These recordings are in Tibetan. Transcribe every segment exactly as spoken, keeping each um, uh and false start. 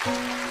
སྐུ་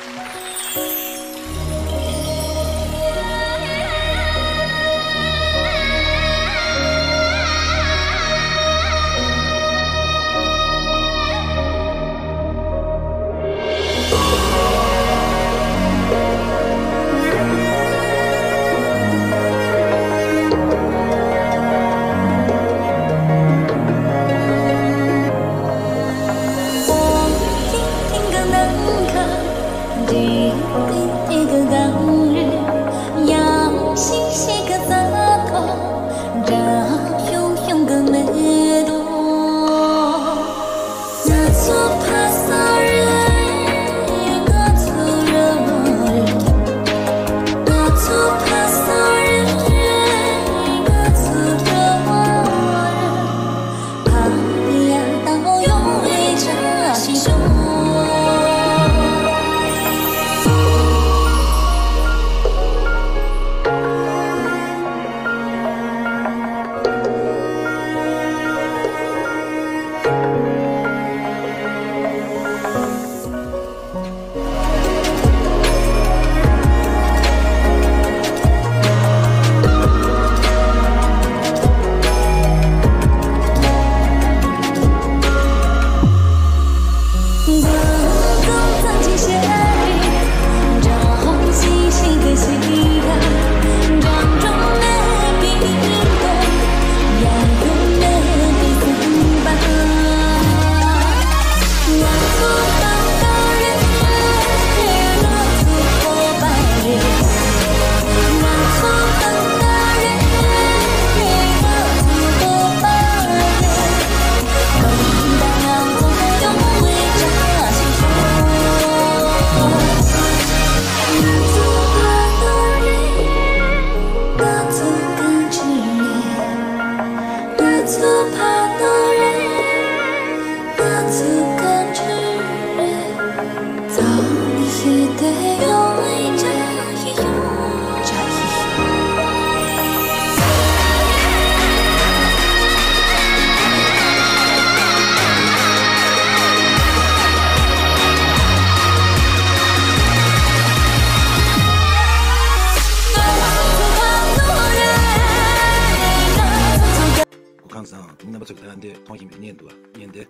ཁམས་བཟང་། དེ་ནི་རྣམ་པ་ཚོ་གིས་ད་ལྟ་འདི་མཐོང་བཞིན་པའི་བརྙན་འདུག་བ། བརྙན་དེ།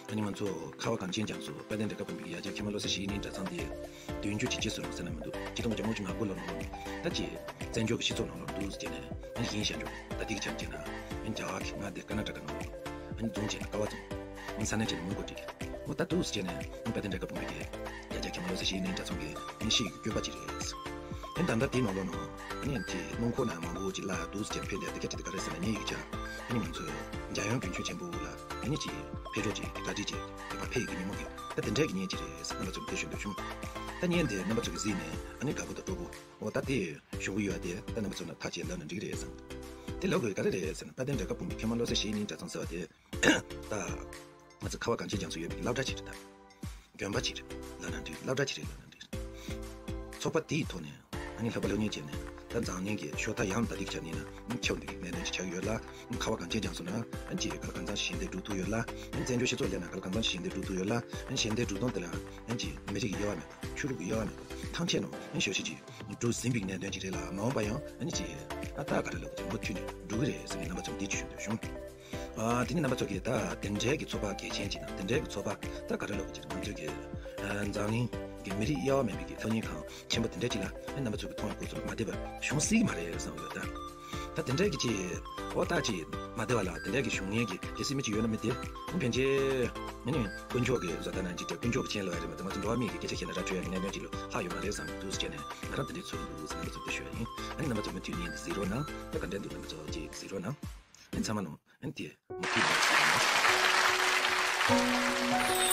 ཨ་ནི་ང་ཚོ་ཁ་བ་གངས་ཅན་ལྗོངས་སུ་དཔལ་ལྡན་འབྲས་དཀར་སྤུངས་པའི་ཡ་གྱལ་ཁྱི་མ་བློ་གསལ་གཞི་ནས་གྲྭ་ཚང་དེ་བདུན་ཅུ་གྱ་གཅིག་སོ་རུང་ཟེར་ན་མི་འདུག་གཅིག་སྟོང་དགུ་བརྒྱ་དགུ་བཅུ་ང་དགུ་ལོ་ནང་ལོགས་ནས་ད་ཅི་བཙན་བྱོལ་གྱི་སྤྱི་ཚོགས་ནང་ལོགས་འདུག་སེ་བྱས་ནས་ཨ་ནི་ཡིན་ཤག་འཇོག་ད་ལྟའི་གི་ཆ་ནས་བྱས་ན་ཨ་ནི་རྒྱ་གར་གྱི་མངའ་སྡེ་ཀར་ན་ཊ་ཀ་ནང་ལོགས་ཨ་ནི་རྫོང་བྱས་ནས་ཀ་བ་རྫོང་ཨ་ནི་ས་གནས་བྱས་ནས་མོན་གྷོ་བྲིས། འོ་ད་འདུག་སེ་བྱས་ནས་ཨ་ནི་དཔལ་ལྡན་འབྲས་དཀར་སྤུངས་པའི་གི་ཡ་གྱལ་ཁྱི་མ་བློ་གསལ་གཞི་ནས་གྲྭ་ཚང་གི་ཨ་ནི་ཤེས་ཡོན་གྱི་བཀོད་པ་ཅིག་རེད། ཨ་ནི་ད་ལྟ་དེའི་ནང་ལོགས་ནང་ཨ་ནི་ཨ་ནི་དེ་སྣུམ་འཁོར་ནང་མང་པོ་ཅིག་བརླགས་འདུག་སེ་བྱས་ནས་ཕེབས་བསྡད་དེ་སྐད་ཆ་དེ་ག་རེ་ཟེར་ན་ངའི་ཡིག་ཆ་ཨ་ནི་ང་ཚོས་འཇམ་དབྱངས་དགུན་ཆོས་ཆེན་པོ་ལ་ཨ་ནི་ཅིག་ཕེབས་འབྱོར་ཅིག་གྲ་སྒྲིག་ཅིག་དེ་བར་ཕེབས་ཡི་གི་ཉིན་མོ་གི་ད་དེ་འདྲའི་གི་བརྙན་ཅིག་རེད་ཟེར་རྣམ་པ་ཚོར་འདི་ཞུ་འདོད་བྱུང་། ད་བརྙན་དེ་རྣམ་པ་ཚོ་གིས་གཟིགས་ནས་ཨ་ནི་དགའ་པོ་དང་སྤྲོ་པོ་འོ་ད་དེ་ཞུ་གི་ཡོད་དེ་ད་རྣམ་པ་ཚོ་ན་ཐག་བཅད་ལབ་ན་འགྲིག་གི་རེད་བསམ། དེ་ལབ་དགོས་ག་རེ་རེད་ཟེར་ན་དཔལ་ལྡན་འབྲས་དཀར་སྤུངས་པའི་ཁྱི་མ་བློ་གསལ་གཞི་ནས་གྲྭ་ཚང་ཟེར་བ་དེ་ད་ང་ཚོ་ཁ་བ་གངས་ཅན་ལྗོངས་སུ་ཡོད་པའི་སློབ་གྲྭ་ཅིག་རེད་ད། དགོན་པ་ཅིག་རེད་ལབ་ན་འགྲིག་སློབ་གྲྭ་ཅིག་རེད་ལབ་ན་འགྲིག་ཚོགས་པ་དེའི་ཐོག་ནས་ཨ་ནི་ལྷག་པ་སློབ་གཉེར་བྱས་ནས་ད་འཛམ་གླིང་གི་ཤོག་ཐག་ཡང་ད་ལྟའི་ཆ་ནས་ན་ཨ་ནི་ཁྱབ་འདུག་གི་གནད་དོན་ཅིག་ཆགས་ཡོད་ལ་ཨ་ནི་ཁ་བ་གངས་ཅན་ལྗོངས་སུ་ན་ཨ་ནི་ཅིག་ག་ལ་གང་འཚམ་ཞི་བདེ་སྒྲུབ་ཐུབ་ཡོད་ལ་ཨ་ནི་བཙན་བྱོལ་སྤྱི་ཚོགས་སླེབས་ན་ག་ལ་གང་འཚམ་ཞི་བདེ་སྒྲུབ་ཐུབ་ཡོད་ལ་ཨ་ནི་ཞི་བདེ་སྒྲུབ་སྟངས་དེ་ལ་ཨ་ནི་ཅིག་མི་རིགས་ཀྱི་དབྱེ་བ་མེད་པ་ཆོས་ལུགས་ཀྱི་དབྱེ་བ་མེད་པ་ཐམས་ཅད་ནང་ཨ་ནི་ཞབས་ཕྱི་ཅིག་སྒྲུབ་ཟིན་པའི་གནད་དོན་ཅིག་རེད་ལ་མ་འོངས་པ་ཡང་ཨ་ནི་ཅིག་ཨ་ད་ག་རེ་ལབ་དགོས་ཅིག་མུ་མཐུད་ནས་འགྲོ་གི་རེད་ཟེར་ནས་རྣམ་པ་ཚོར་འདི་ཅིག་ཞུ་འདོད་བྱུང་། ཨ་དེ་ནི་རྣམ་པ་ཚོ་གིས་ད་དེ་འདྲའི་གི་ཚོགས་པ་གལ་ཆེན་ཅིག་དང་དེ་འདྲའི་གི་ཚོགས་པ་ད་ག་རེ་ལབ་དགོས་ཅིག་ང་ཚོའི་གི་ཨ་འཛམ་གླིང་གི་མི་རིགས་དབྱེ་བ་མེད་པའི་གི་ཐོན་མཁན་གང་ཆེན་པོ་དེ་འདྲ་ཅིག་ལ་ཨ་རྣམ་པ་ཚོ་གི་མཐོང་བའི་སྐོར་ཚོ་མ་བདེ་བ་བྱུང་སྲིད་ཀྱི་མ་རེད་བསམ་ཡོད་ད། ད་དེ་འདྲའི་གི་ཅིག་འོ་ད་ཅིག་མ་བདེ་བ་ལ་དེ་འདྲའི་གི་བྱུང་མཁན་གི་གལ་སྲིད་མི་ཅིག་ཡོད་ན་མི་དེ་ཨ་ཕན་ཆད་ཨ་ནི་དཀོན་མཆོག་གི་བཟོ་ལྟ་ན་ཅིག་དཀོན་མཆོག་གི་མཆན་ལ་རེད་མ་གཏོགས་ང་ཚོ་འགྲོ་བ་མིའི་གི་སྐད་ཆ་བཤད་ན་ར་འཕྲོད་ཡ་གི་གནད་དོན་ཅིག་ལ་ལྷག་ཡོད་མ་རེད་བསམ་འདུག་ཟེར་བྱས་ནས་ང་རང་དེ་འདྲའི་ཚོར་འདུག་ཟེར་རྣམ་པ་ཚོ་འདི་ཞུ་ཡ་ཡིན། ཨ་ནི་རྣམ་པ་ཚོ་མུ་མཐུད་བརྙན་འདི་གཟིགས་རོགས་གནང་། ད་ག་འདྲ་འདུག་རྣམ་པ་ཚོ་ཅིག་གཟིགས་རོགས་གནང་། ཨ་ནི་ཚང་མ་ནང་ཨ་ནི་དེ་མུ་མཐུད་ནས་གཟིགས་རོགས་གནང་།